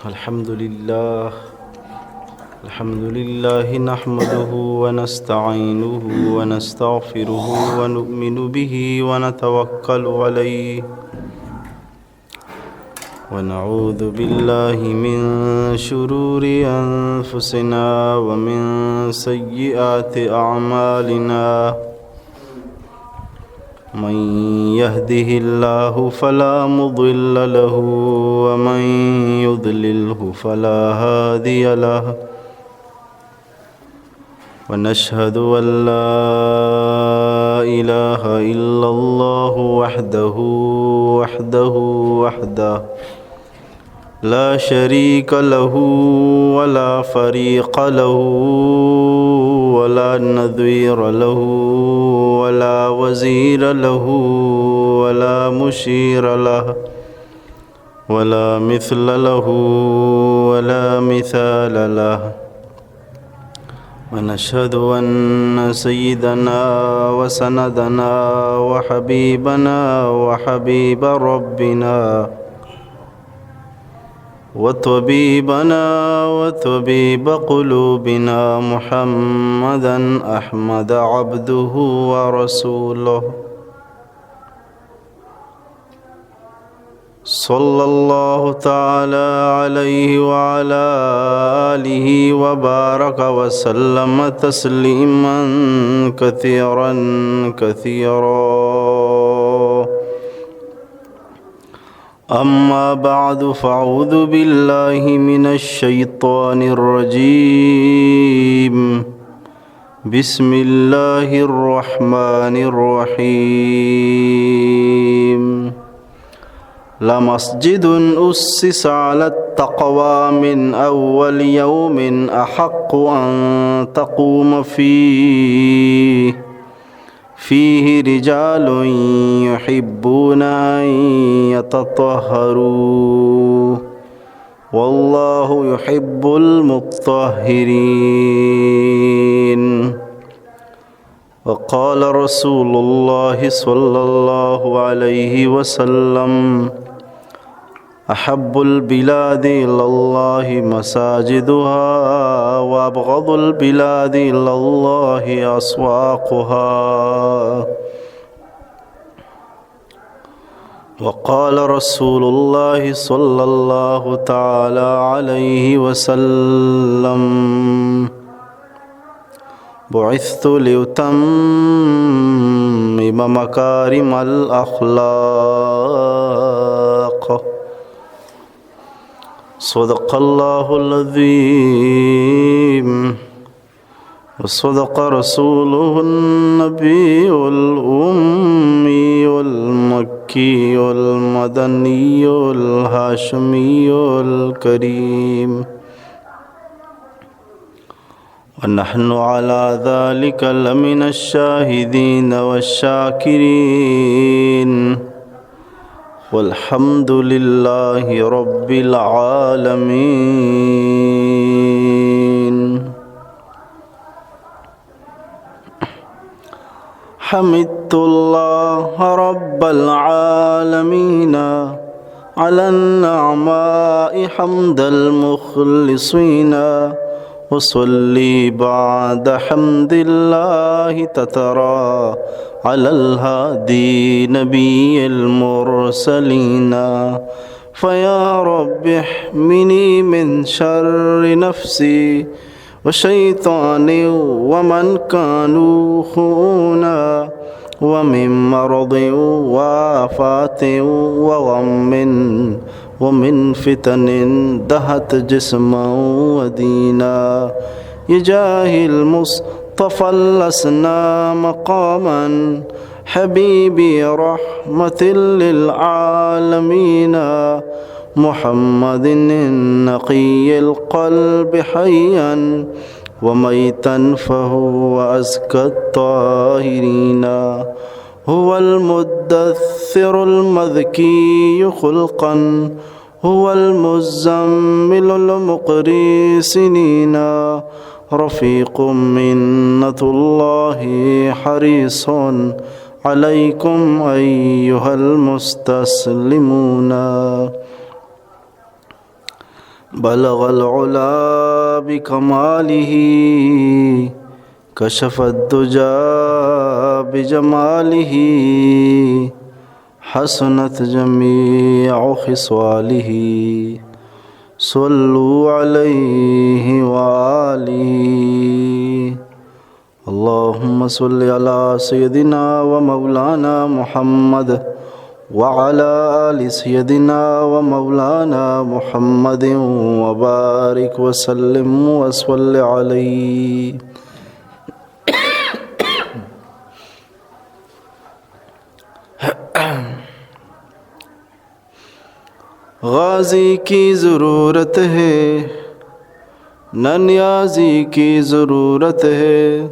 الحمد لله. الحمد لله نحمده ونستعينه ونستغفره ونؤمن به ونتوكل عليه. ونعوذ بالله من شرور أنفسنا ومن سيئات أعمالنا. من يهده الله فلا مضل له ومن يضلله فلا هادي له. ونشهد أن لا إله إلا الله وحده، وحده، وحده لا شريك له ولا فريق له ولا نظير له ولا وزير له ولا مشير له ولا مثل له ولا مثال له. ونشهد أن سيدنا وسندنا وحبيبنا وحبيب ربنا وطبيبنا وطبيب قلوبنا محمدا أحمد عبده ورسوله، صلى الله تعالى عليه وعلى آله وبارك وسلم تسليما كثيرا كثيرا. أما بعد، فأعوذ بالله من الشيطان الرجيم. بسم الله الرحمن الرحيم. لمسجد أسس على التقوى من أول يوم أحق أن تقوم فيه، فيه رجال يحبون أن يتطهروا، والله يحب المطهرين. وقال رسول الله صلى الله عليه وسلم: أحب البلاد إلى الله مساجدها، وأبغض البلاد إلى الله أسواقها. وقال رسول الله صلى الله تعالى عليه وسلم: بعثت لأتمم مكارم الأخلاق. صدق الله العظيم. وصدق رسوله النبي الأمي المكي المدني الهاشمي الكريم. ونحن على ذلك لمن الشاهدين والشاكرين. والحمد لله رب العالمين. حمدت الله رب العالمين على النعماء حمد المخلصين، وصلي بعد حمد الله تترى على الهادي نبي المرسلين. فيا رب احمني من شر نفسي وشيطان ومن كانوا خؤونا، ومن مرض وآفات وغم، ومن فتن دهت جسما ودينا. بجاه المصطفى الأسنى مقاما، حبيبي رحمة للعالمين، محمد النقي القلب حيا وميتا فهو أزكى الطاهرين. هو المدثر المذكي خلقا، هو المزمل المقري سنينا، رفيق منة الله حريص عليكم أيها المستسلمون. بلغ العلا بكماله، كشف الدجى بجماله، حسنت جميع خصاله، صلوا عليه وآله. اللهم صل على سيدنا ومولانا محمد وعلى آل سيدنا ومولانا محمد وبارك وسلم وصل عليه. غازی کی ضرورت ہے، نہ نیازی کی ضرورت ہے،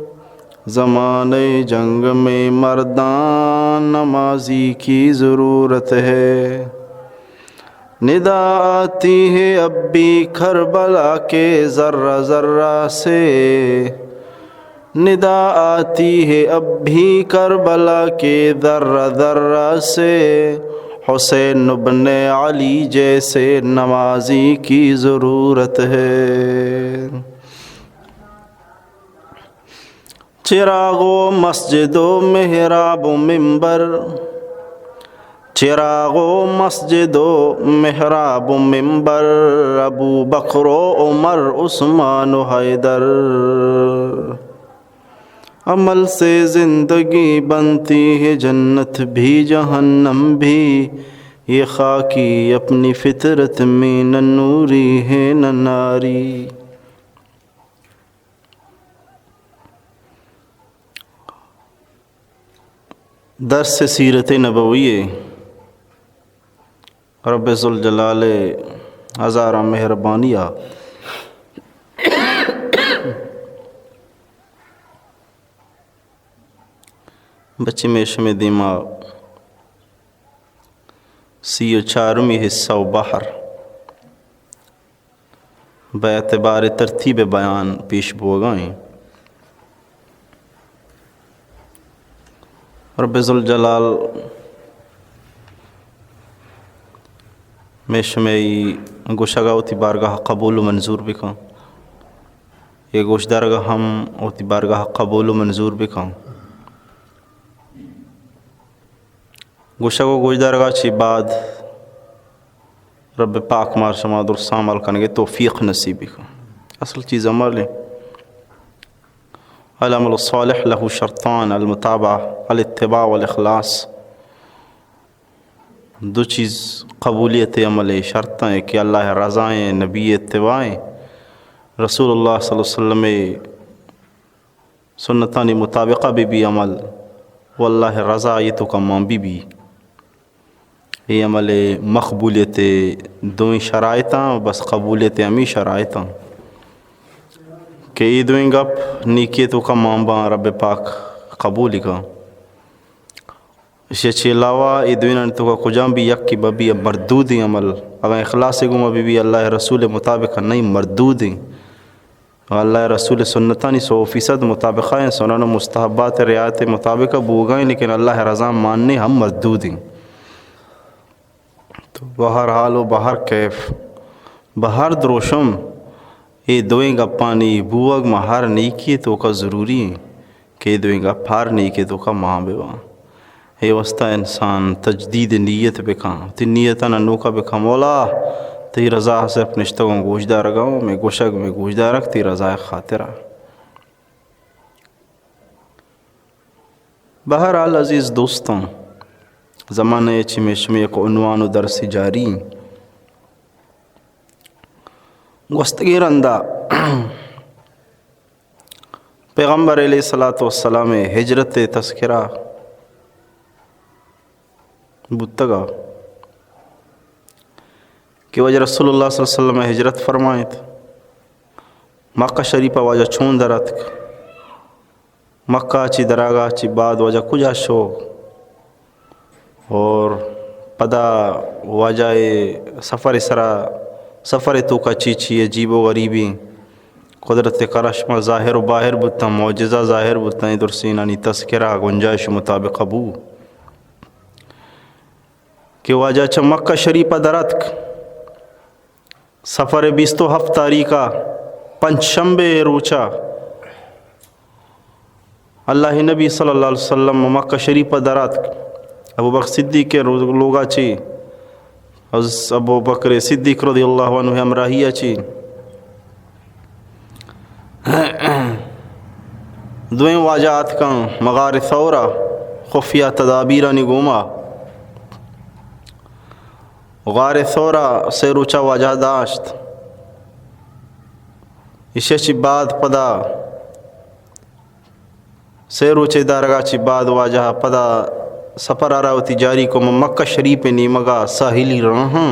زمانۂ جنگ میں مردان نمازی کی ضرورت ہے۔ ندا آتی ہے اب بھی کربلا کے ذرہ ذرہ سے، ندا آتی ہے اب بھی کربلا کے ذرہ ذرہ سے، حسین ابن علی جیسے نمازی کی ضرورت ہے۔ چراغ و مسجد و محراب و منبر، چراغ و مسجد و محراب و منبر، ابوبکر و عمر، عثمان و حیدر۔ عمل سے زندگی بنتی ہے جنت بھی جہنم بھی، یہ خاکی اپنی فطرت میں نہ نوری ہے نہ ناری۔ درس سیرت نبوی، رب ذوالجلال ہزاراں مہربانی ءَ بچی میں شمے دیما سی و چارمی حصہ و بہر بہ اعتبار ترتیب بیان پیش بوگا ایں۔ رب ذوالجلال میں شمئی گوشگا وتی بارگاہ قبول و منظور بکن، اے گوشدارگا ہم وتی بارگاہ قبول و منظور بکن۔ گوشگ و گوشدارگا چی بعد رب پاک مار شما درست عمل کنگے توفیق نصیب بکن۔ اصل چیز عمل ہے۔ العمل الصالح له شرطان، المتابعة، الاتباع والاخلاص۔ دو چیز قبولیت عمل شرط ہیں کہ اللہ رضائیں، نبی اتباعیں، رسول اللہ صلی اللہ علیہ وسلم سنتانی مطابقہ بہ بی عمل، و اللہ رضا آئی توکا مان بہ بی۔ اے عمل مقبولیت دوئیں شرائطاں، بس قبولیت ہمیں شرائطاں کہ اے دوئیں گپ نیکی توکا مان باں، رب پاک قبول کن۔ ایشی چہ علاوہ اے دوئینانی توکا کجام بھی یکے مہ بی مردودیں عمل، اگاں اخلاص گوما بہ بی، اللہ رسول مطابق نہیں، مردودیں۔ اللہ رسول سنتانی سو فیصد مطابقہ ہیں، سنن و مستحبات رعایت مطابقہ بوگا ہیں، لیکن اللہ رضا ماننے ہم مردودیں۔ تو بہر حال و بہر کیف، بہر دروشم، اے دوئیں گپانی بوگ ما ہر نیکی توکا ضروری ہیں کہ اے دوئیں گپ ہر نیکی توکا مان بباں۔ اے واسطہ انسان تجدید نیت بکن، وتی نیتانا نوکا بکن، مولا تئی رضا صرف نشتگوں گوشدارگاں، میں گوشگ میں گوشدارگ تئی رضا خاطرا۔ بہرحال عزیز دوستاں، زمانہ چی میں شمی یک عنوان و درسی جاری ہیں۔ گوستگیں رندا پیغمبر علیہ الصلوۃ والسلام ہجرت تذکرہ بوتگا کہ واجہ رسول اللہ صلی اللہ علیہ وسلم ہجرت فرمائیت، مکہ شریفہ واجہ چون در اتک، مکہ چی دراگا چی بعد واجہ کجا شو، اور پدا واجہ سفر سرا، سفر توکا چی چی عجیب و غریبی قدرت کرشمہ ظاہر و باہر بوتاں، معجزہ ظاہر بوتاں، اے درسینانی تذکرہ گنجائش مطابق بو کہ واجہ چہ مکہ شریفہ در اتک، سفر بیست و ہفت تاریخ ءَ پنچ شنبے روچ ءَ اللہ نبی صلی اللہ علیہ وسلم مکہ شریف ءَ در آتک۔ ابوبکر صدیق ءِ رو-، لوگ ءَ چہ، حضرت ابوبکر صدیق رضی اللہ عنہ ءِ ہمراہی ءَ چہ دوئیں واجہ آتکاں مغار ثور ءَ خفیہ تدابیرانی گوما۔ غار ثور ءَ سے روچ ءَ واجہ داشت۔ ایشی ءَ چہ بعد پدا سے روچے دارگ ءَ چہ بعد واجہ ءَ پدا سفر ءَ را وتی جاری کو۔ مکہ شریف ءِ نیمگ ءَ ساحلی راہاں،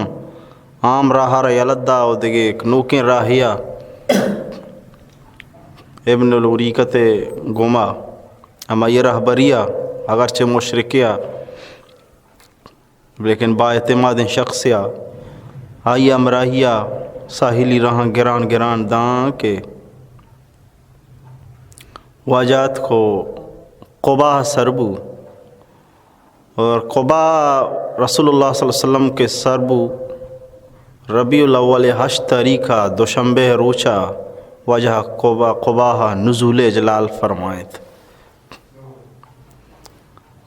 عام راہ ءَ را یلہ دا و دگہ یک نوکیں راہے ءَ ابن الوریقت ءِ گوما، ہمائی ءِ رہبری ءَ، اگرچہ مشرکے ءَ، لیکن با اعتمادیں شخصے ءَ، آئی ءِ ہمراہی ءَ ساحلی راہاں گران گران داں کہ واجہ آتک و قباءَ سر بو۔ اور قباءَ رسول اللہ صلی اللہ علیہ وسلم کہ سر بو، ربیع الاول ءِ ہشت تاریخ ءَ دوشنبے روچ ءَ واجہ قباءَ، قباءَ نزول اجلال فرمائیت۔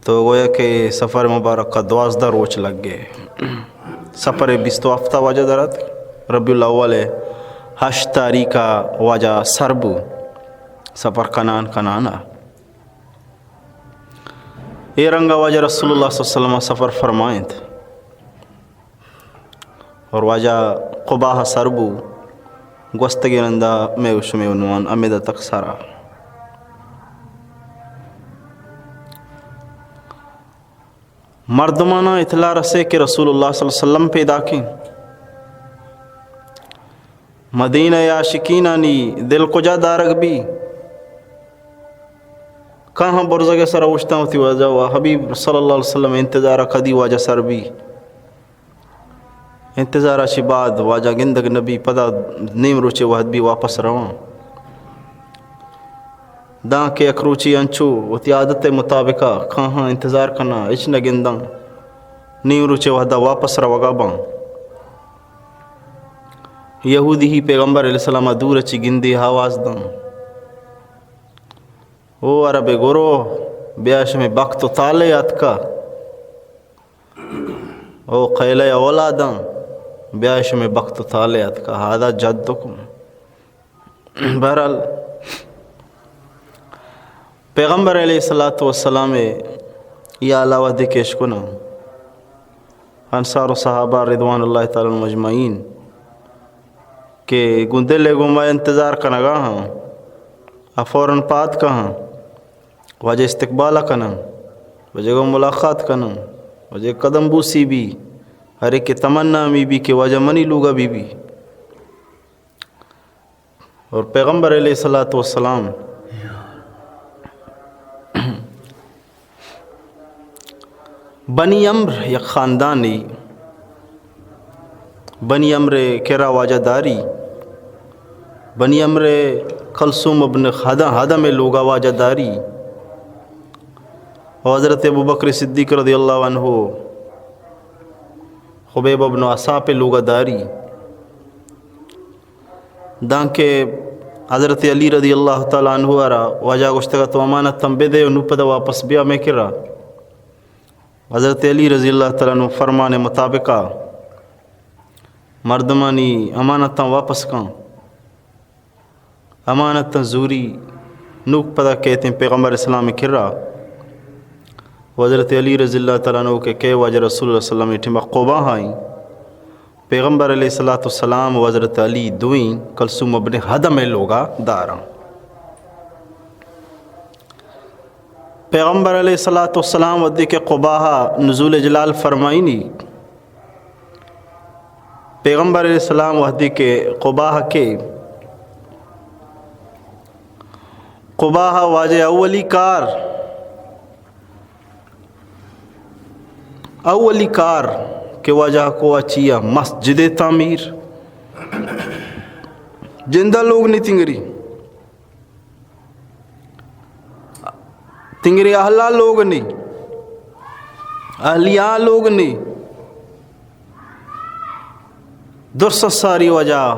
تو گویا کہ سفر مبارک ءَ دوازدہ روچ لگے۔ سفر بیست و ہفت ءَ واجہ در آتک، ربیع الاول ءِ ہشت تاریخ ءَ واجہ سر بو، سفر کنان کنان ءَ۔ اے رنگ ءَ واجہ رسول اللہ صلی اللہ علیہ وسلم سفر فرمائینت۔ اور واجہ قباءَ سر بو، گوستگیں رندا مئے و شمئے عنوان ہمے داتگ سرا۔ مردمانا اطلاع رسے کہ رسول اللہ صلی اللہ علیہ وسلم پیداکیں۔ مدینہ ءِ عاشقینانی دل کجا دارگ بی؟ کاہاں برزگ ءِ سرا اوشتاں وتی واجہ و حبیب صلی اللہ علیہ وسلم انتظار ءَ کدی واجہ سر بی۔ انتظار ءَ چہ بعد واجہ گندگ نہ بی، پدا نیم روچے وہد بی واپس رواں۔ داں کہ یک روچے انچو وتی عادت ءِ مطابق ءَ کاہاں انتظار کناں، ہچ نہ گنداں، نیم روچے وہدا واپس روگا باں۔ یہودی ہی پیغمبر علیہ السلام ءَ دور ءَ چہ گندی آواز داں، او عرب گرو، بیا شمے بخت و تالے اتکا۔ او قیلہ اولاداں، بیا شمے بخت و تالے اتکا، ہادا جدکم۔ بہرحال، پیغمبر علیہ الصلوۃ والسلام ءِ یا علاوہ دے کیش کناں، انصار و صحابہ رضوان اللہ تعالی عنہم اجمعین کہ گوں دل ءِ گوما انتظار کنگا ہاں، آ فوراً پاد کہاں۔ واجہ استقبال ءَ کناں، واجہ گوں ملاقات کناں، واجہ قدم بوسی بی، ہر ایک تمنا ہمی بی کہ واجہ منی لوگا بی بی۔ اور پیغمبر علیہ الصلوۃ والسلام بنی عمرو یک خاندانی، بنی عمرو ءِ کرا واجہ داری، بنی عمرو ءِ کلثوم ابن ہدم، ہدم ءِ لوگا واجہ داری، و حضرت ابوبکر صدیق رضی اللہ عنہ خبیب ابن اثاف ءِ لوگا داری۔ دانکہ حضرت علی رضی اللہ تعالی عنہ ءَ را واجہ گوشتگ ات، تو امانتاں بدے و نوں پدا واپس بیا مئے کرا۔ حضرت علی رضی اللہ تعالی عنہ فرمان مطابقا مردمانی امانتاں واپس کن۔ امانتاں زوری، نوک پدا کیتیں پیغمبر اسلام کرا۔ و حضرت علی رضی اللہ تعالی عنہ کہ کئے واجہ رسول اللہ صلی اللہ علیہ وسلم ٹیما قباء ایں۔ پیغمبر علیہ الصلوۃ والسلام و حضرت علی دوئیں کلثوم ابن ہدم ءِ لوگا داراں۔ پیغمبر علیہ الصلوۃ والسلام وھدے کہ قباء نزول اجلال فرمائینی، پیغمبر علیہ السلام وھدے کہ قباء کہ قباء واجہ اولی کار اولی کار کہ واجہ کو چیا مسجد تعمیر۔ جندہ لوگ نی تنگری، تنگری اہلا لوگ نی، اہلیاں لوگ نی، درست ساری واجہ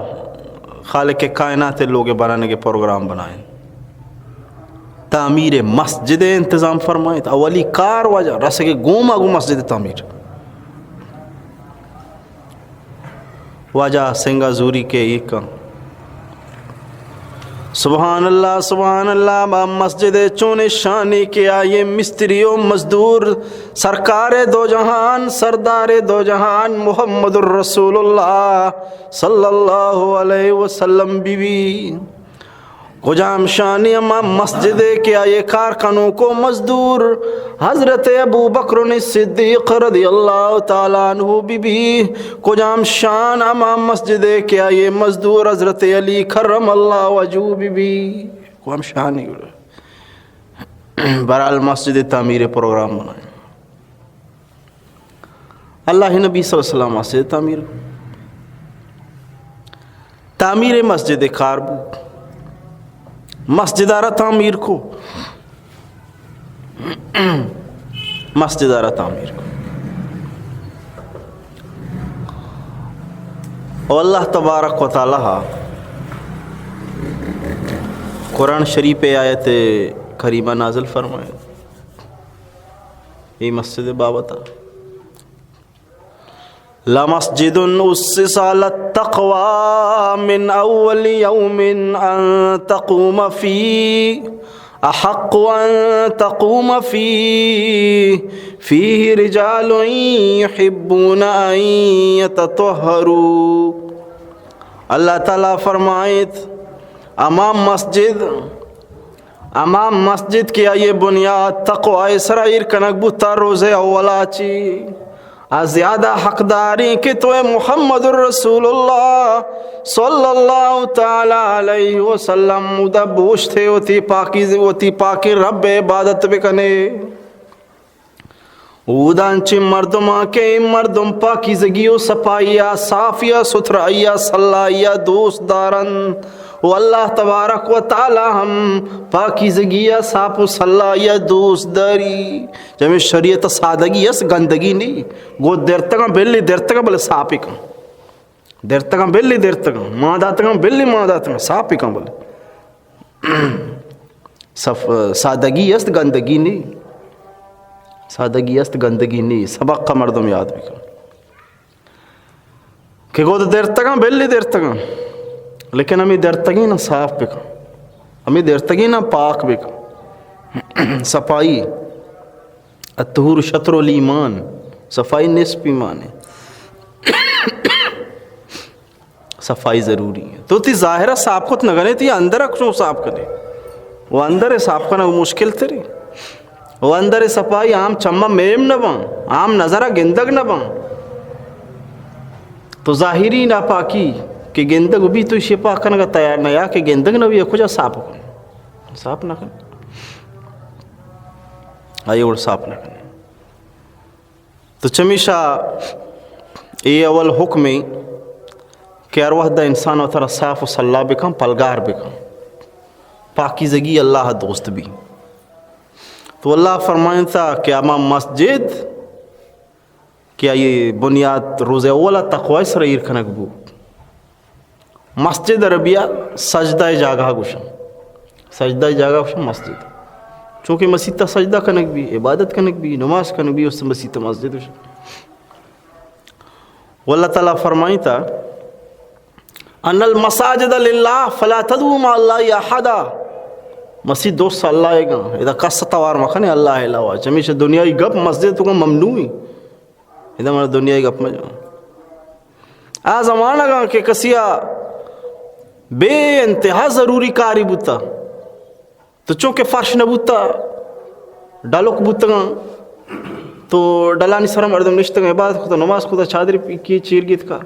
خالق کائنات لوگ بنانے کے پروگرام بنائیں، تعمیر مسجد انتظام فرمائیں۔ اولی کار واجہ رسے کے گوما گو مسجد تعمیر۔ واجہ سنگا زوری کے ایک سبحان اللہ، سبحان اللہ، ما مسجد چون شانی کہ آئیے مستری و مزدور سرکار دو جہان، سردار دو جہان محمد الرسول اللہ صلی اللہ علیہ وسلم بی بی۔ کجام شانی ہما مسجد کہ آئیے کار کنوک و مزدور حضرت ابو بکر صدیق رضی اللہ تعالی عنہ بی بی۔ کجام شان ہما مسجد کہ آئیے مزدور حضرت علی کرم اللہ وجہہ بی بی۔ کجام شانی گڑا۔ بہرحال مسجد تعمیر پروگرام بنائیں۔ اللہ نبی صلی اللہ علیہ وسلم مسجد تعمیر کو۔ تعمیر مسجد کار بو۔ مسجد آرا تعمیر کو۔ مسجد آرا تعمیر کو۔ او اللہ تبارک و تعالی قرآن شریف آیت کریمہ نازل فرمائے۔ اے مسجد بابت لمسجد اسس على التقوى من اول يوم ان تقوم فيه احق ان تقوم فيه فيه رجال يحبون ان يتطهروا۔ اللہ تعالی فرمائیت، ہما مسجد ہما مسجد کہ آئی بنیاد تقوی سرا ایر کنگ بوتا روز اولا چی، آ زیادہ حقداریں کہ تو اے محمد الرسول اللہ صلی اللہ تعالی علیہ وسلم اودا بوشتے وتی پاکی، وتی پاکیں رب عبادت بکنے۔ اودا انچیں مردماں کہ اے مردم پاکیزگی و صفائی ء، صافی ء، ستھرائی ء، سلائی ء دوست دارنت و اللہ تبارک و تعالی ہم پاکیزگی ء، صاف و سلائی ء دوست داری۔ چمے شریعت ء سادگی است، گندگی نی۔ گو درتگاں بلی درتگاں بلے صافی کن۔ درتگاں بلی درتگاں، مان داتگاں بلی مان داتگاں، صافی کن بلے۔ صف-، سادگی است، گندگی نی۔ سادگی است، گندگی نی۔ سبق کا مردم یاد بکن کہ گود درتگاں، بلی درتگاں، لیکن ہمیں درتگی نا صاف بکن، ہمیں درتگی نا پاک بکن۔ صفائی، الطہور شطر الایمان، صفائی نصف ایمان ہے۔ صفائی ضروری ہے۔ تو تی ظاہرہ صاف کت نہ کنے، تی اندر چون صاف کنے؟ و اندر صاف کنگ مشکل تری۔ و اندر صفائی عام چمہ میم نہ باں، عام نظرہ گندگ نہ باں۔ تو ظاہری ناپاکی کہ گندگ بھی تو شے پاک کنگا تیار نہ، یا کہ گندگ نہ بھی کجا صاف کن؟ صاف نہ کن۔ آئی اور صاف نہ کنے۔ تو چمیشا اے اول حکمے کہ ہر وہد انسان وترا صاف و سلا بکن، پلگار بکن، پاکیزگی اللہ دوست بی۔ تو اللہ فرمائنتا کہ ہما مسجد کہ آئی بنیاد روز اولا تقوی سر ایر کنگ بو، مسجد عربیہ سجدہ جاگہ گوشن۔ سجدہ جاگہ گوشن مسجد۔ چونکہ مسیت سجدہ کنگ بی، عبادت کنگ بی، نماز کنگ بی، اس مسیت مسجد گوشن۔ واللہ تعالی فرمائیتا، ان المساجد للہ فلا تدعوا مع اللہ احدا۔ مسیت دوست اللہ گا، ادا کس توار مکنے اللہ علاوہ۔ چمیشہ دنیای گپ مسجد تو کا ممنوعی۔ ادا مارا دنیای گپ مجا۔ آ زمانگا کہ کسیا بے انتہا ضروری کاری بوتا، تو چونکہ فرش نہ بوتا، ڈلک بوتگاں، تو ڈلانی سرا مردم نشتگاں، عبادت کتا، نماز کتا، چادر کی چیر گیتکا۔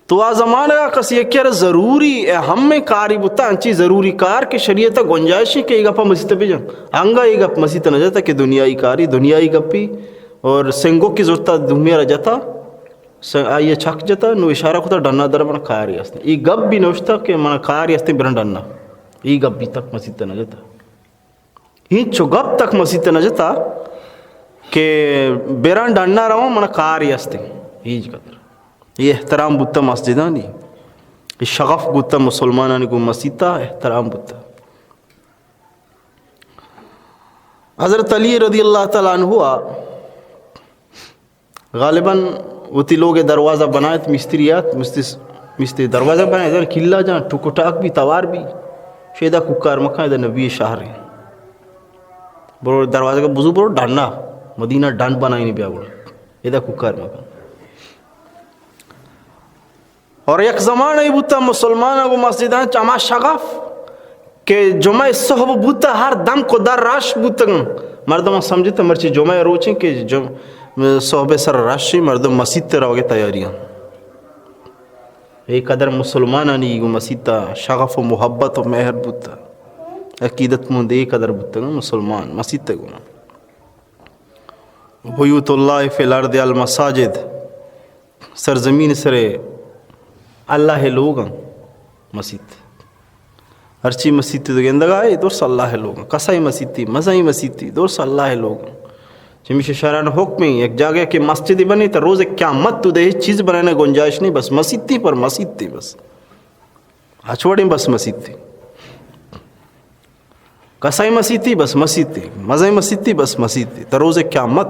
تو آ زمانگا کسی یکی را ضروری اہم کاری بوتا، انچی ضروری کار کہ شریعت گنجائشی کہ اے گپا مسیت بجن۔ انگا اے گپ مسیت نہ جتا کہ دنیای کاری، دنیای گپی اور سنگو کی زرتا دومی را جتا، س-، آئی چک جتا، نو اشارہ کتا ڈنا در من کاری است۔ اے گپ بھی نوشتا کہ من کاری است برن ڈنا۔ اے گپ بھی تک مسیت نہ جتا۔ ہینچو گپ تک مسیت نہ جتا کہ برن ڈنا رواں من کاری است۔ ہیچ قدر۔ اے احترام بوتا مسجدانی، اے شغف بوتا مسلمانانی گوں مسیتا احترام بوتا۔ حضرت علی رضی اللہ تعالی عنہ غالباً وتی لوگ دروازہ بنائت، مستری آت، مستری، مستری دروازہ بنائت، کلا جان، ٹک و ٹاک بی، توار بی، شیدا کوکار مکان، ادا نبی شہر ہے۔ برو دروازہ کا بزو برو ڈنڈا، مدینہ ڈنڈ بنائینی بیا برو، ادا کوکار مکان۔ اور یک زمانہ ای بوتا مسلماناں گوں مسجداں چہ ہما شغف کہ جمعہ صحب بوتا، ہر دم کو در رش بوتگن۔ مردم سمجھتا مرچی جمعہ روچیں کہ جم-، صحب سر رش، مردم مسیت روگے تیاریاں۔ اے قدر مسلمانانی گوں مسیتا شغف و محبت و مہر بوتا، عقیدت مند اے قدر بوتگن مسلمان مسیت گوں۔ بیوت اللہ فی الارض المساجد، سرزمین سرے اللہ لوگاں مسیت۔ ہرچی مسیت تو گندگا ہے، درس اللہ لوگاں۔ کسائی مسیتی، مزائی مسیتی، درس اللہ لوگاں۔ چمیشہ شرعاً حکم ہے، یک جاگہ کہ مسجد بنے تو روز قیامت تو دے ہچ چیز بنانے گنجائش نہیں، بس مسیتی پر مسیتی بس۔ ہچ وڑیں بس مسیتی۔ کسائی مسیتی بس مسیتی، مزائی مسیتی بس مسیتی۔ تا روز قیامت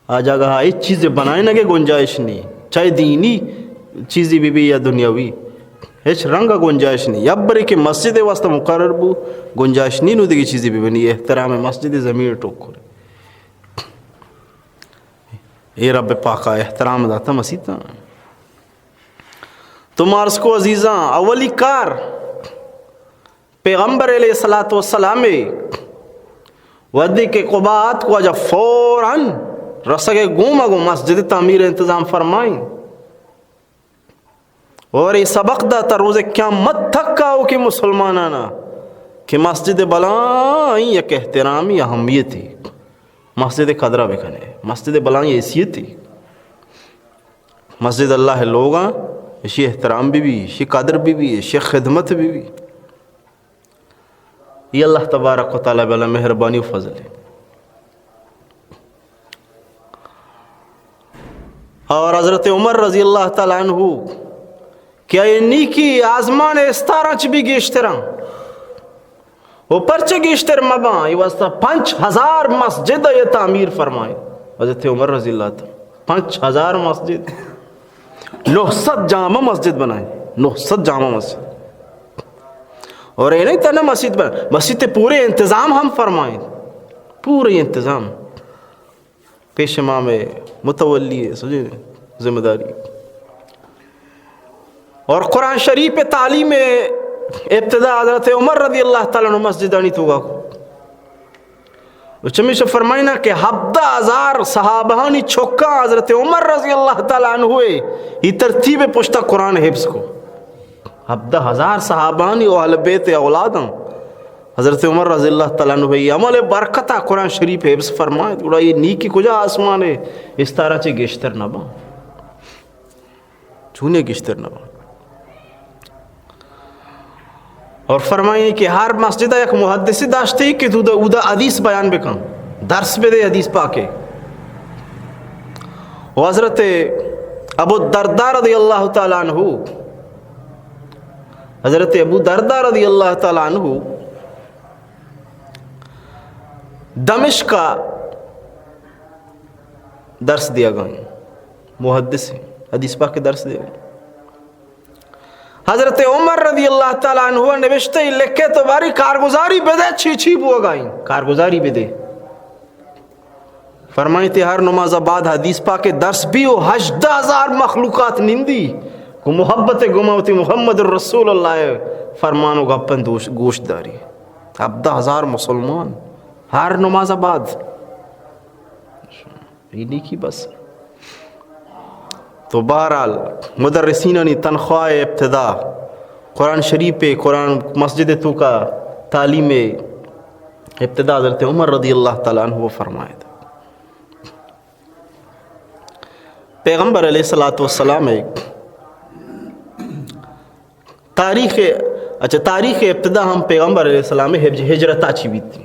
آ جاگہ ہچ چیز بنائینگے گنجائش نہیں، چاہے دینی چیزی بی بی یا دنیاوی، ہچ رنگ گنجائش نہیں۔ یا برے کہ مسجد واسطہ مقرر بو، گنجائش نہیں نو دیگه چیزی بی بنی، احترام مسجد زمین ٹوکر۔ اے رب پاکا احترام داتا مسیتا۔ تو مارس کو عزیزاں، اولی کار پیغمبر علیہ الصلوۃ والسلام وہدے کہ قباء اتک، واجہ فوراً رسگ گوما گوں مسجد تعمیر انتظام فرمائیں۔ اور یہ سبق داتا روز قیامت تک آؤ کہ مسلمانانا کہ مسجد بلائیں یک احترامی اہمیتی، مسجد قدرہ بکنے، مسجد بلائیں حیثیتی۔ مسجد اللہ لوگاں، اشی احترام بی بی، اشی قدر بی بی، اشی خدمت بی بی۔ یہ اللہ تبارک و تعالی بلا مہربانی و فضل ہے۔ اور حضرت عمر رضی اللہ تعالی عنہ کہ اے نیکی آزمان استاراں چ بھی گیشتراں۔ و پرچہ گیشتر مباں، ای واسطہ پنچ ہزار مسجد یہ تعمیر فرمائے۔ حضرت عمر رضی اللہ تعالی، پنچ ہزار مسجد، نو سد جامع مسجد بنائے، نو سد جامع مسجد۔ اور یہ نہیں تنہا مسجد بنا، مسجد تے پورے انتظام ہم فرمائے، پورے انتظام۔ پیش امام متولی ہے، سجے ذمہ داری۔ اور قرآن شریف تعلیم ابتدا حضرت عمر رضی اللہ تعالی عنہ مسجدانی توگا کو۔ و چمیش فرمائنا کہ ہبدہ ہزار صحابہانی چکا حضرت عمر رضی اللہ تعالی عنہ ای ترتیب پشتا قرآن حفظ کو۔ ہبدہ ہزار صحابہانی و اہل بیت اولاداں۔ حضرت عمر رضی اللہ تعالی عنہ ای عمل برکتا قرآن شریف حفظ فرمائے۔ گڑا یہ نیکی کجا آسمان ہے، استارا چے گیشتر نہ باں۔ چونے گیشتر نہ باں۔ اور فرمائیں کہ ہر مسجد یک محدثی داشتے کہ تو اودا حدیث بیان بکن، درس بدے حدیث پاکے۔ و حضرت ابو الدرداء رضی اللہ تعالی عنہ، حضرت ابو الدرداء رضی اللہ تعالی عنہ دمشق درس دیا گئے، محدث ہیں، حدیث پاک کے درس دے گئے۔ حضرت عمر رضی اللہ تعالی عنہ نوشتے لکھے تو باری کارگزاری بدے، چی چی بوگا ایں، کارگزاری بدے۔ فرمائیتے ہر نماز بعد حدیث پاک درس بھی و ہژدہ ہزار مخلوقات نندی کو محبت گما ہوتی محمد رسول اللہ فرمان و گپن دوش گوش داری۔ ہبدہ ہزار مسلمان ہر نماز بعد۔ اے نیکی بس۔ تو بہرحال مدرسینانی تنخواہ ابتدا قرآن شریف، قرآن مسجد توکا تعلیم ابتدا حضرت عمر رضی اللہ تعالی عنہ فرمائے۔ پیغمبر علیہ الصلوۃ والسلام تاریخ، اچھا، تاریخ ابتدا ہم پیغمبر علیہ السلام ہج-، ہجرتا چی بیت؟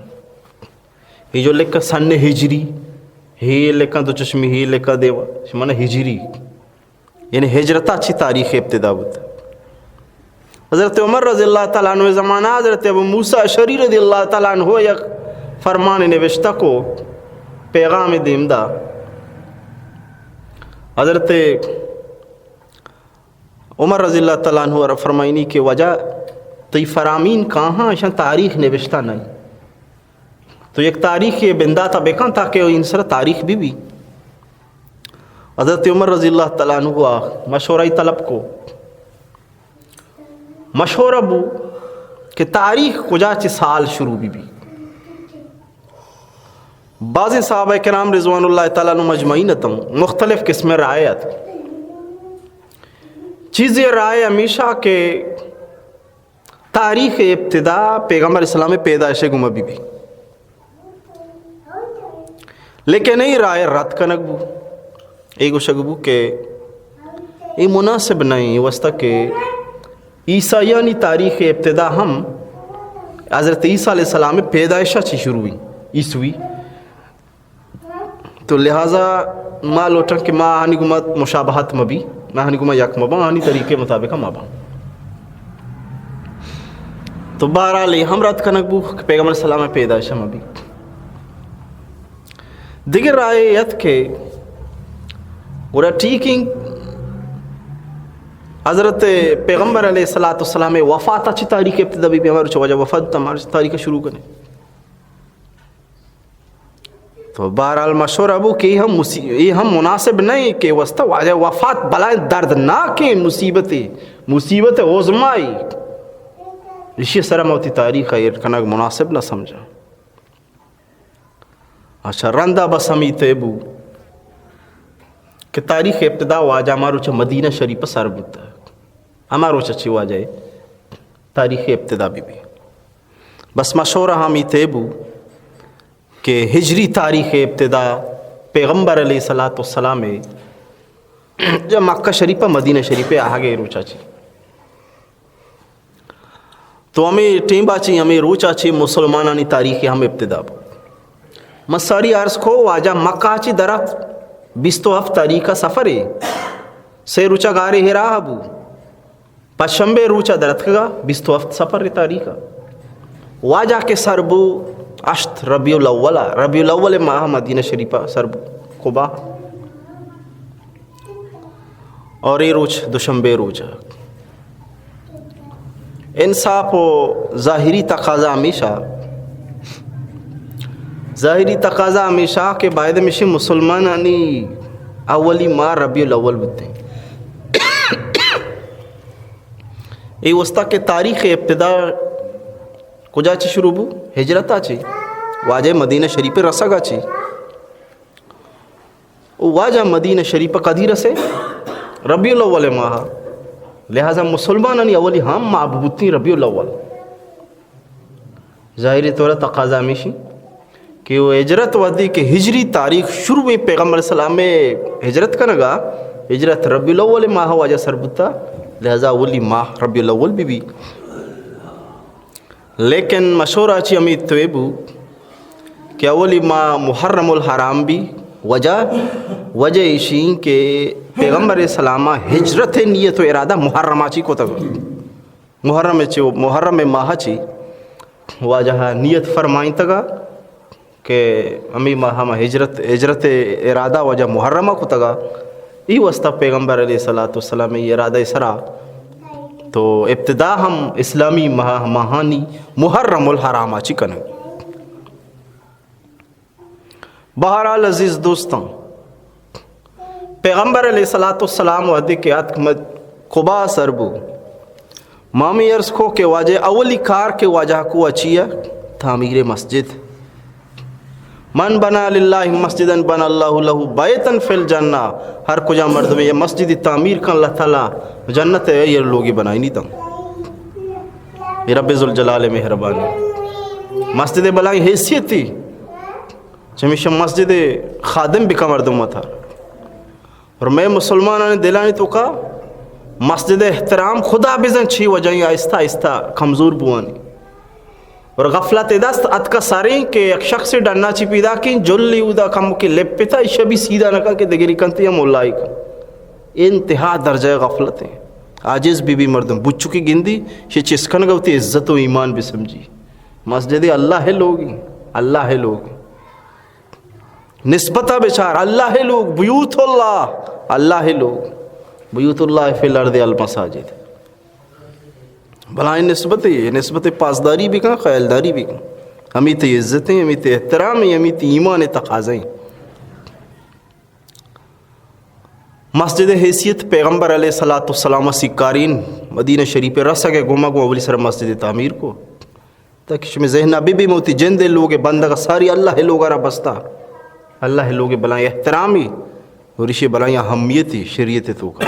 یہ جو لکھا سن ہجری، ہی لکھا دو چشمی، ہی لکھا دیوا، شمانا ہجری۔ یعنی ہجرتا چی تاریخ ابتدا بوت؟ حضرت عمر رضی اللہ تعالی عنہ زمانہ حضرت ابو موسی اشعری رضی اللہ تعالی عنہ یک فرمان نوشتہ کو، پیغام دیم دا۔ حضرت عمر رضی اللہ تعالی عنہ را فرمائنی کہ واجہ، تئی فرامین کاہاں، اشاں تاریخ نوشتہ نہیں۔ تو یک تاریخ بنداتا بکن تاکہ این سر تاریخ بھی بھی۔ حضرت عمر رضی اللہ تعالی عنہ مشورہ طلب کو۔ مشورہ بو کہ تاریخ کجا چہ سال شروع بی بی۔ بعض صحابہ کرام رضوان اللہ تعالی عنہم اجمعین اتم مختلف قسم رائے ات۔ چیزی رائے ہمیشہ کہ تاریخ ابتدا پیغمبر اسلام پیدائش گما بی بی۔ لیکن اے رائے رد کنگ بو، اے گوشگ بو کہ اے مناسب نہیں، اے واسطہ کہ عیسائیانی تاریخ ابتدا ہم حضرت عیسیٰ علیہ السلام پیدائشہ چی شروع ہوئی، عیسوی۔ تو لہذا ما لوٹاں کہ ما آہانی گما مشابہت مبی، ما آہانی گما یک مباں، آہانی طریقے مطابق ما باں۔ تو بہرحال اے ہم رد کنگ بو کہ پیغمبر اسلام پیدائشہ مبی۔ دگہ رائے ات کہ گڑا ٹھیک انت، حضرت پیغمبر علیہ الصلوۃ والسلام وفات چی تاریخ ابتدا بی بی، ہمارو چہ واجہ وفات تا ہمارو چہ تاریخ شروع کنے۔ تو بہرحال مشورہ بو کہ اے ہم مصی-، اے ہم مناسب نہیں کہ واسطہ واجہ وفات بلائیں دردناکیں مصیبتے، مصیبت عظمائی۔ اشی سر موتی تاریخ ایر کنگ مناسب نہ سمجھا۔ اچھا، رندا بس ہمی طے بو کہ تاریخ ابتدا واجہ ہما روچ مدینہ شریف سر بوتا، ہما روچ چی واجہ تاریخ ابتدا بی بی۔ بس مشورہ ہمی طے بو کہ ہجری تاریخ ابتدا پیغمبر علیہ الصلوۃ والسلام جا مکہ شریف مدینہ شریف آہگے روچا چی۔ تو ہمے ٹیمبا چی، ہمے روچا چی مسلمانانی تاریخ ہم ابتدا بو۔ من ساری عرض کو واجہ مکہ چی درا بیست و ہفت تاریخ سفرے، سے روچا غار حرا بو۔ پنچ شنبے روچا درتکگا بیست و ہفت سفر تاریخ۔ واجہ کہ سر بو ہشت ربیع الاول، ربیع الاول ماہ مدینہ شریفہ سر بو قبا۔ اور اے روچ دوشنبے روچ۔ انصاف و ظاہری تقاضا ہمیشہ، ظاہری تقاضا ہمیشہ کہ باید ہمیشہ مسلمانانی اولی ماہ ربیع الاول بوتے۔ اے واسطہ کہ تاریخ ابتدا کجا چی شروع بو؟ ہجرتا چی، واجہ مدینہ شریف رسگا چی۔ او واجہ مدینہ شریف کدی رسے؟ ربیع الاول ماہ۔ لہذا مسلمانانی اولی ہم ماہ بوتی ربیع الاول۔ ظاہری طور تقاضا ہمیشی کہ وہ ہجرت وھدی کہ ہجری تاریخ شروع ہوئی، پیغمبر اسلام ہجرت کنگا، ہجرت ربیع الاول ماہ واجہ سر بوتا، لہذا اولی ماہ ربیع الاول بی بی۔ لیکن مشورہ چی ہمے توے بو کہ اولی ماہ محرم الحرام بی۔ وجہ، وجہ ایشی کہ پیغمبر اسلام ہجرت نیت و ارادہ محرم چی کتگ۔ محرم چی، محرم ماہ چی واجہ نیت فرمائنتگا کہ ہمے ماہ ہم ہجرت، ہجرت ارادہ واجہ محرم کتگا۔ ای واسطہ پیغمبر علیہ الصلوۃ والسلام ای ارادہ سرا تو ابتدا ہم اسلامی ماہ، ماہانی محرم الحرام چی کنگ۔ بہرحال عزیز دوستاں، پیغمبر علیہ الصلوۃ والسلام وھدے کہ آتک مد-، قبا سر بو، مامی عرض کو کہ واجہ اولی کار کہ واجہ کو اچیا تعمیر مسجد۔ من بنا للہ مسجدا بنا اللہ لہ بیتا فی الجنہ، ہر کجا مردمے یہ مسجد تعمیر کن، اللہ تعالی جنت ہے یہ لوگی بنائینی تم۔ یہ رب ذوالجلال مہربانی۔ مسجد بلائیں حیثیتی، چمیشہ مسجد خادم بکا مردم متا۔ اور مئے مسلمانانی دلانی توکا مسجد احترام خدا بزن چی وجہ آہستہ آہستہ کمزور بوانی۔ اور غفلت دست اتکا سریں کہ یک شخص ڈنا چی پیدا کیں، جلی اودا کم کہ لپتا، ایشا بھی سیدھا نہ کن کہ دگری کنتی یا ملائی کن۔ انتہا درجہ غفلت ایں۔ عاجز بی بی مردم، بچکی گندی، شے چست کنگا وتی عزت و ایمان بسمجھی۔ مسجد اللہ لوگ ایں، اللہ لوگ ایں۔ نسبتا بچار، اللہ لوگ، بیوت اللہ، اللہ لوگ، بیوت اللہ فی الارض المساجد۔ بلائیں نسبت ایں، نسبت پاسداری بکن، خیالداری بکن۔ ہمے تئی عزت ایں، ہمے تئی احترام ایں، ہمے تئی ایمان تقاضا ایں۔ مسجد حیثیت پیغمبر علیہ الصلوۃ والسلام سیکارین مدینہ شریف رسگ گوما گوں اولی سر مسجد تعمیر کو۔ تاکہ شمے ذہنا بی بی موتی جند لوگ بندگ ساری اللہ لوگ را بستا۔ اللہ لوگ بلائیں احترامی اور اشی بلائیں اہمیتی شریعت توکا۔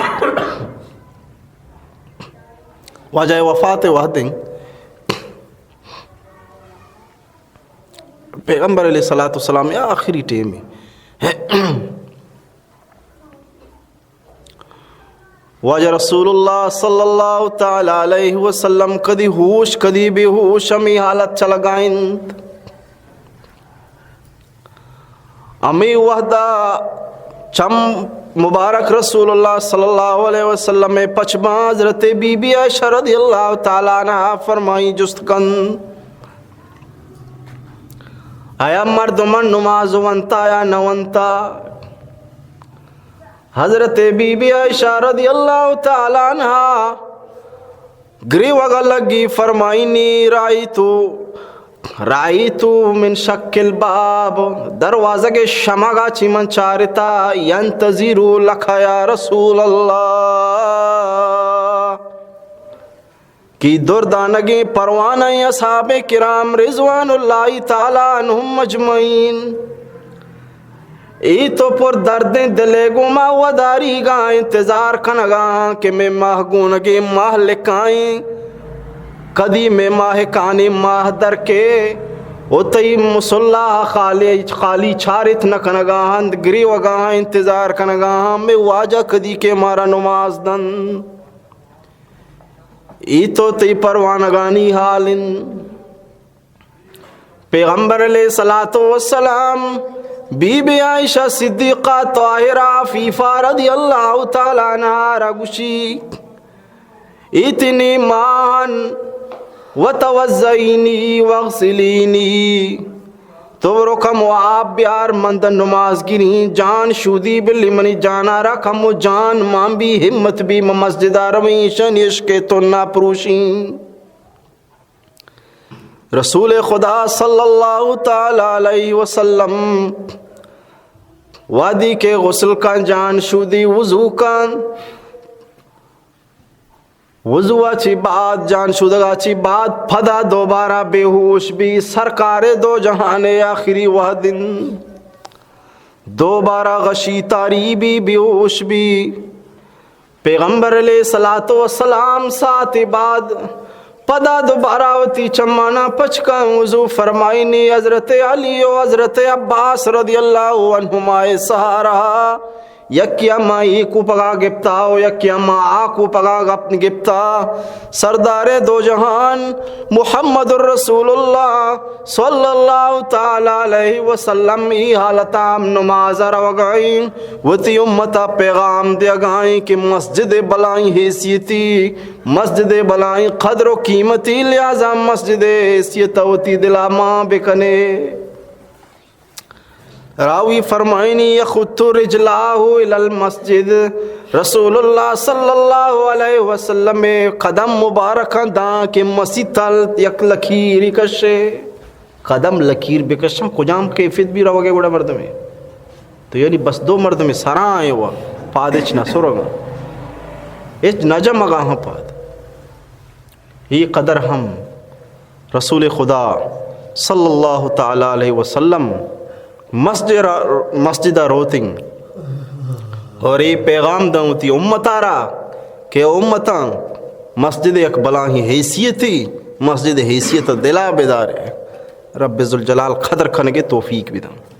واجہ وفات وحدیں پیغمبر علیہ الصلوۃ والسلام آخری ٹیم ایں۔ واجہ رسول اللہ صلی اللہ تعالی علیہ وسلم کدی ہوش، کدی بے ہوش، ہمے حالت چلگا انت۔ ہمے وہدا چم مبارک رسول اللہ صلی اللہ علیہ وسلم پچ باں، حضرت بی بی عائشہ رضی اللہ تعالی عنہا فرمائی، جست کن، آیا مردمان نماز ونتا یا نہ ونتا؟ حضرت بی بی عائشہ رضی اللہ تعالی عنہا گریوگا لگی، فرمائنی، رأیت، رأیت من شق الباب، دروازگ شمگا چی من چارتا، ینتظر لک یا رسول اللہ، کہ دردانگیں پروانہ ایں اصحاب کرام رضوان اللہ تعالی عنہم اجمعین۔ اے تو پر دردیں دلے گوما وداریگا انتظار کنگا کہ مے ماہ گونگیں ماہ لکائیں، کدی مے ماہ کانی ماہ درکے، و تئی مصلا خالی، خالی چارت نہ کنگا انت، گریوگا انتظار کنگا، مے واجہ کدی کہ مارا نماز دنت۔ اے تو تئی پروانگانی حال انت۔ پیغمبر علیہ الصلوۃ والسلام بی بی عائشہ صدیقہ طاہرہ عفیفہ رضی اللہ تعالی عنہا را گوشی، ائتنی ماء وتوضئینی واغسلینی، تو برو کمو آپ بیار، من داں نماز گریں، جان شودی بلی، منی جانا را کمو جان مان بی، ہمت بی، من مسجدا رویں، ایشانی عشق تنا پروشیں۔ رسول خدا صلی اللہ تعالی علیہ وسلم وہدی کہ غسل کن، جان شودی، وضو کن، وضو ءَ چی بعد، جان شودگ ءَ چی بعد، پدا دوبارہ بے ہوش بی۔ سرکار دو جہان آخری وہد انت، دوبارہ غشی تاری بی، بے ہوش بی۔ پیغمبر علیہ الصلوۃ والسلام ساعتے بعد پدا دوبارہ وتی چمانا پچ کن، وضو فرمائنی۔ حضرت علی و حضرت عباس رضی اللہ عنہما سہارا یکیا ماں اے کوپگا گپتا و یکیا ماں آ کوپگا گپ-، گپتا۔ سردار دو جہان محمد رسول اللہ صلی اللہ تعالی علیہ وسلم ای حالتا ہم نماز روگائیں، وتی امتا پیغام دیگائیں کہ مسجد بلائیں حیثیتی، مسجد بلائیں قدر و قیمتی، لہذا مسجد حیثیت وتی دلا ماں بکنے۔ راوی فرمائنی، یخط رجلاه الی المسجد، رسول اللہ صلی اللہ علیہ وسلم قدم مبارکاں داں کہ مسیت تل یک لکیری کشے۔ قدم لکیر بکشاں، کجام کیفیت بی روگے گڑا مردمے۔ تو یعنی بس دو مردمے سرا ایں و پاد اچ نہ سرگا، اچ نہ جمگا ہاں پاد۔ اے قدر ہم رسول خدا صلی اللہ تعالی علیہ وسلم مسجد را، مسجد ءَ روتیں اور اے پیغام داں وتی امت ءَ را کہ امتاں مسجد یک بلاہیں حیثیتی، مسجد حیثیت دلا بدارے۔ رب ذوالجلال قدر کنگے توفیق بدن۔